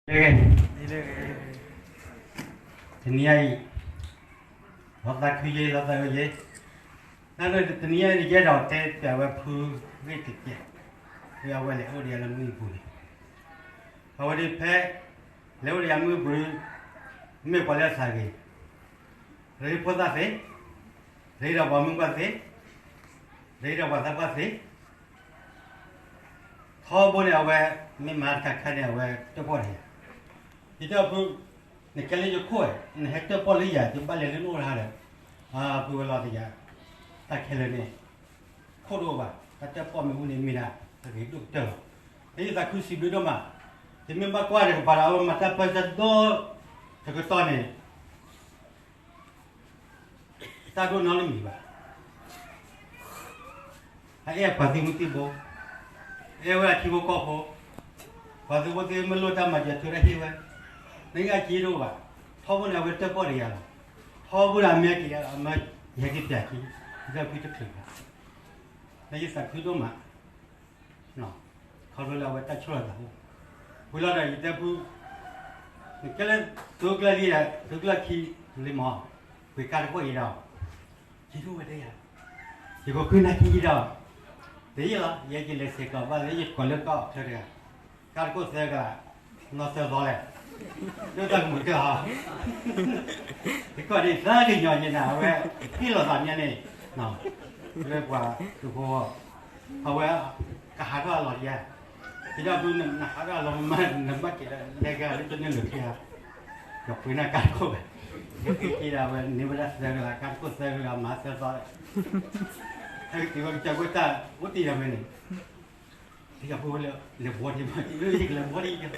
တဂ့ၤ, တနံၤအံၤ လီၤသးခုယ့ လီၤသးအုးယ့, နတနံၤအံၤန့ၣ် ယအဲၣ်ဒိးတဲပျးဝဲဖုဂ့ၢ်တကဲး, ဖဲအဝဲလဲၤအိၣ်ဒီးယၤလၢမုၢ်အပူၤန့ၣ်, အဝဲဒၣ်ဖဲ လဲၤအိၣ်ဒီးယၤမုၢ်အပူၤ မ့ၢ်ပှၤလၢအသးဂ့ၤ, ရ့ဖိသၣ်သ့, ရ့ဒီးပှၤမုၢ်ပှၢ်သ့, ရ့ဒီးပှၤသးပှၢ်သ့ ထီဘိန့ၣ် အဝဲ မ့ၢ်မၤတခါခါန့ၣ် အဝဲတၢၣ်ပီၣ်တယၤ, ယတဲဖု, နကဲလၢယခိၣ်, နဟဲတၢၣ်ပီၣ်လၢယၤ ယဘၣ်လဲၤလၢနအိၣ်တဟါဒီး, ဖုဝဲလီၤတယၤ, တၢ်ခဲလၢာ်န့ၣ် ခိၣ်တအိၣ်ဘၣ်, တၢ်တၢၣ်ပီၣ်မ့ၢ်အိၣ်န့ၣ်မ့ၢ်ဒၣ် အဂ့ၤဒိၣ်ကတၢၢ်လီၤ. ယသးခုစံးဘျုးဒိၣ်မး, ယမ့ၢ်ဘၣ်ကွၢ်တကပၤဒီး အဝဲမၤတၢ်ပၢတၢ်ဒီတကတီၢ်န့ၣ် တၢ်ဒိၣ်နီတမံၤဘၣ်. အအဲၣ်ပှၤသုးမုၢ်သံၣ်ဘိ, အဲၣ်ဝဲဒၣ်ထံဖိကီၢ်ဖိ, ပှၤသုးဖိသ့ၣ်မ့ၢ်လိၣ်တၢ်မၤစၢၤထုးတၢ်ဟ့ၣ်ဝဲ, နအံၤအက့တအိၣ်ဘၣ်, ထီဘိန့ၣ် အဝဲတၢၣ်ပီၣ်တယၤလီၤ. ထီဘိန့ၣ် အမ့ၢ်က့ၤအမၢယဟဲက့ၤပျးခံ, ယတၢ်ဖုတချုးဘၣ်, နယသးခုဒိၣ်မး ခီဖျိလၢအဝဲတၢ်ဆိၣ်လီၤသးအိၣ်, ဝံၤလီၤဒီးယတဲဖု, နကဲလၢသုးကျၢၢ်လံ, သုးကျၢၢ်ခံလံမး, ပှ့ၤကါတခိၣ်အံၤဒီး, ယထူၣ်ဝဲတဲယၤ, ယကဃုနၢ်ကံယံဒီး, တယံာ်လီၤ ယဲယလဲၤဆဲးကျိးဘၣ်လၢယကိးလၢကီၢ်အချၢတဂၤ, ကါတခိၣ်သၢကလး, နီၢ်သၢသီလဲၣ်, ဒိၣ်တၢ်ကမုာ်တၢ်ဟီ, ယကွၢ်ဒ်သးကညီၤယဲနၤ အဝဲ, ဟ့ၣ်လီၤသးမးန့ၣ်, လၢပှၤသုးဖိ, အဝဲ, ကဟးထီၣ်အလီၢ်ယၤ, ယတဲဖုနဟးထီၣ်အလီၢ်မး နဘၣ်က့ၤဒီးလဲၤဂၤလၢတန့ၢ်လၢာ်ခံဂၤ, ယပှ့ၤနၢ်ကါတခိၣ်ဘၣ်, ယက့ၤက့ၤဒီးအဝဲ န့ၢ်ဝဲဒၣ်သၢကလး ကါတခိၣ်သၢကလး မၤသၢသီ, ဟဲက့ၤဝဲကစၢ်ကွၢ်တၢ် အိၣ်တ့ၢ်ဒီးမ့ၢ်န့ၣ်, ယဖိဝဲလၢလဲၤဘှီဒံးမး, ယကလဲၤဘှီဒံး,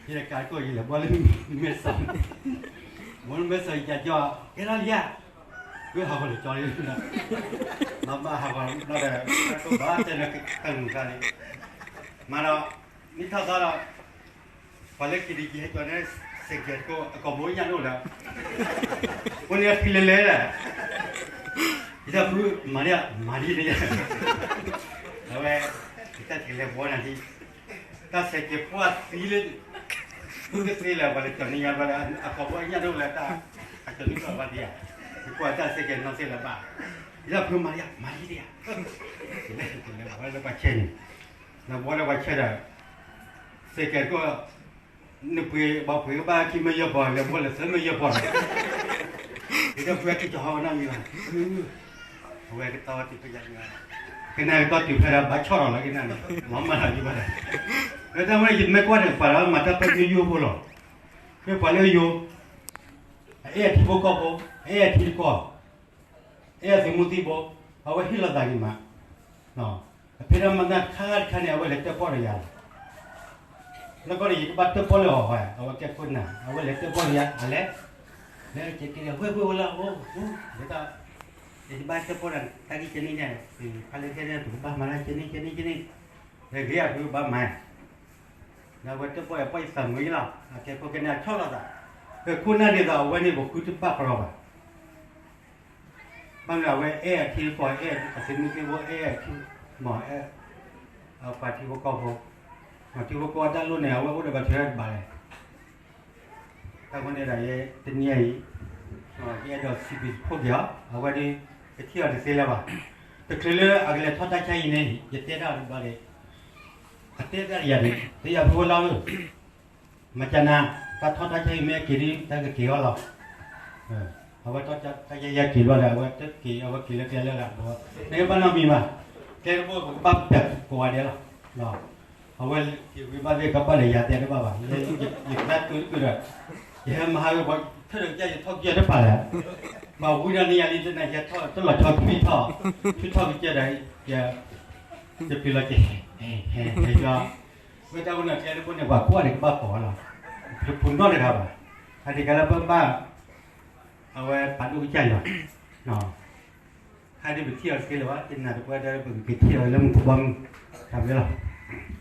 ယကါတခိၣ် ယလဲၤဘှီလၢမဲၢ်စီၤ, ဘှီလၢမဲၢ်စီၤ ယကၢ်ကၠီ, ကဲထီၣ်လံဧါ, ဝဲဟးဂီၤလၢကၠီလံ, မၤဘၣ်ဟးဂီၤလီၤဒီး ကါတခိၣ်ဘၣ်တဲလၢကတၢၢ်မုၢ်ခါလံ, မၤဒီး, မ့ၢ်ထီၣ်သီဒီး, ပှၤလၢခံဒံက့ၤဟဲကၠီန့ၣ်, စဲးကဲးတခိၣ် အကိာ်ဘိညၣ်ဒိၣ်လၢ အဃိန့ၣ်အဖံလဲၤလဲၤဒၣ်, ယတဲဖုမၤဒံးဧါ, မၤဒံးလံဧါ, အဝဲ, ယတၢ်ကလဲၤဘှီနၤဒံး, တၢ်စဲးကဲးပှၢ်သံလၢ ဖုကသ့လၢပှၤလဲၤကၠီန့ၢ်ယၤဘျီဒီး အကိာ်ဘိညၣ်ဒိၣ်လၢတၢ်, အကၠီန့ၢ်ဘၣ်ဘၣ်ဒံးဧါ, ယကွၢ်တၢ်စဲးကဲးနီၢ်သ့လၢၤဘၣ်, ယတဲဖုမၤဒံးဧါ, မၤဒံးလံဧါ, လဲၤလဲၤဘှီလၢပှၤဆဲးန့ၣ်, လဲၤဘှီလၢပှၤဆဲးဒီး, စဲးကဲးတခိၣ် နပှ့ၤဘၣ်ပှ့ၤကဘၣ်ခံမၢယဲၢ်ပီၢ် လဲၤဘှီလၢသၢမၢယဲၢ်ပီၢ်ဒီး, ယတဲဖုက့ၤကဟီဝဲနီတမံၤဘၣ်, အဝဲကတီၤဝဲတုၤဖဲယၤန့ၣ်, ကနၣ်ကတီၤတုၤဖဲဒီးဘၣ်ဆီၣ်လီၤလီၤကနၣ်န့ၣ် မၤမၤလီၤယဘၣ်ဒီး, လၢတၢ်ဝဲယမ့ၢ်ကွၢ်န့ၣ် ပှၤလၢမၤတၢ်ပၢယိယိဖိလီၤ, မ့ၢ်ပှၤလၢယိၤ, အအဲၣ်ထံဖိကီၢ်ဖိ, အအဲၣ်ထံတကီၢ် အဲၣ်သုးမုၢ်သံၣ်ဘိ, အဝဲဟ့ၣ်လီၤသးဂ့ၤမး, အဖဲဒၣ်မၤတၢ်တခါတခါန့ၣ် အဝဲလဲၤတၢၣ်ပီၣ်ဒီးယၤလီၤ, လၢကီၢ်န့ၣ် ယတဘၣ်တၢၣ်ပီၣ်လၢအီၤဃီ, အဝဲကဲခိၣ်နၢ် အဝဲလဲၤတၢၣ်ပီၣ်ဒီးယၤ အလဲၤ, လဲၤကဲကဲဝဲၢ်ဝဲၢ်ဝဲလၢအအိၣ်, ဒ်သိး, ယတဘၣ်တၢၣ်ပီၣ်ဒီးတၢ်ဂ့ၢ်ကဲန့ၣ်န့ၣ်, ဖဲလၢကဲန့ၣ် ပကဘၣ်မၤတၢ်ကဲန့ၣ်ကဲန့ၣ်ကဲန့ၣ်, လဲၤဂ့ၤအဖုဘၣ်မၤ ဒီးအဝဲတၢၣ်ပီၣ်ယၤပီၣ်ယသးမုာ်လီၤ, အကဲခိၣ်ကဲန့ၣ်အဆီၣ်လီၤသး, ပခိၣ်နၢ်ဒ်သိးအဝဲန့ၣ် ပဃုတဘၣ်ကရီဘၣ်, ဘၣ်မနုၤအဝဲအဲၣ်အထံတကီၢ် အဲၣ်အသုးမုၢ်သံၣ်ဘိ အဲၣ်အထံ, မ့ၢ်အဲၣ်, ပှၤထံဖိကီၢ်ဖိ, မ့ၢ်ထံဖိကီၢ်ဖိတၢ်လိၣ်န့ၣ် အဝဲအိၣ်ဒီးပှၤထုးတၢ်တဘၣ်လဲၣ်, တၢ်ဖိန့ၣ်ဒီးယဲ တနံၤအံၤ, ယအဲၣ်ဒိးစံးဘျုးစံးဖှိၣ်က့ၤအီၤ အဝဲဒၣ်, ကထံၣ်အီၤတသ့လၢၤဘၣ်, တချုးလၢအကလဲၤထီၣ်တၢ်ဆါအံၤန့ၣ် ယတဲတၢ်အီၤတဘျီဒီး အတဲတၢ်တယၤန့ၣ် တယၤဖိဝဲလီၤဧၢ, မၤကနၤ, တၢ်ထီၣ်တၢ်ဆါအံၤမ့ၢ်အက့ၤဒ် တၢ်ကက့ၤအီၤလီၤ, အဝဲတၢ်ဆါတၢ်ယဲယဲက့ၤဘျီဒီး အဝဲတက့ၤ အဝဲက့ၤလၢကျဲလၢဂၤဘျီ, နကဘၣ်နီတမံၤဘၣ်, ကျဲတဘိပကဘၣ်ပျဲကိးဂၤဒဲးလီၤ, အဝဲက့ၤဝံၤဘၣ်သ့ၣ်ကဘၣ်လဲၤယၤတဲတဘၣ်ဘၣ်, ယကဘၣ်တုၤတကုာ်ဒီး, ယဟဲမၤဟးဂ့ၤပှၤ ထၢၣ်ဒီးကစၢ်ယထီၣ်ကစၢၢ်တဖၣ်လဲၣ်, ပှၤဝံဒီးန့ၣ်ယၤလံတနၤ ယထီၣ်တလီၤဆီထွံၣ်ထီၣ်, ထွံၣ်ထီၣ်ကစၢၢ်ဒီး, ယပျံၤလီၤက့ၤ, ဟဲဟဲဟဲကၠီ, ဝဲတၢ်ဝဲန့ၣ်ကျဲတဘိန့ၣ် ပှၤကွၢ်န့ၣ်ကဘၣ်ကိးလီၤ, ပဖိနီတဂၤဘၣ်, အဒ်ကဲလၢပဘၣ်, အဝဲပာ်ဒိၣ်ကစၢ်ယွၤ, ခါဒ်ပထံၣ်အီၤတသ့လၢၤဘၣ် ယနာ်တပှဲၤဒီးပကက့ၤထံၣ်အီၤလၢမုၢ်ကဘီမုၢ်, တၢ်ဘျုးလီၤ.